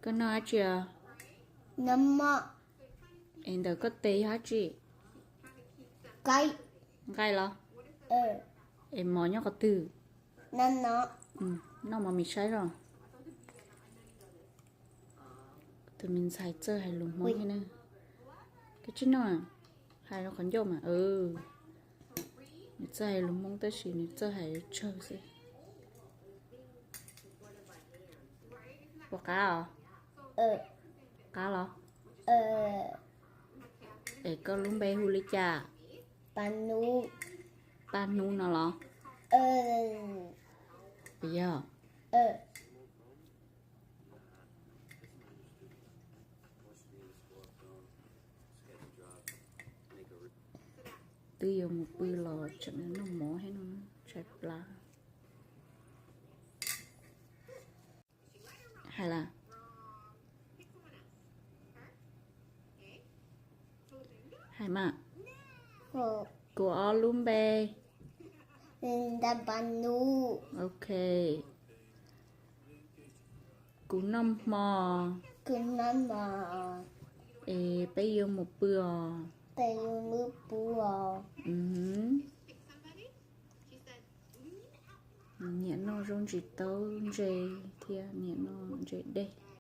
Koj noj dab tsi os? Es ntawm koj tes yog dab tsi? Nqaij los? Es mov nyob qhov twg? Noj mov mis saib os. Tus me ntxhais txawj hais lus Hmoob thiab na. Koj tsis noj, hais rau qhov ncauj mas. Nws txawj hais lus Hmoob tab sis nws txawj hais tsawg xwb. Ua qab os? Qab los? Es koj lub npe hu li cas? Paj Hnub no los? Puas yog? Twb yuav mus pw los tseem noj mov thiab no, tshaib plab. Hais lawm? Hais mas. Kuv ob lub npe. Ok. Kuv noj hmo. Es peb yuav mus pw os. Nyiam noj zaub ntsis taub ntse thiab nyiam noj ntses dej.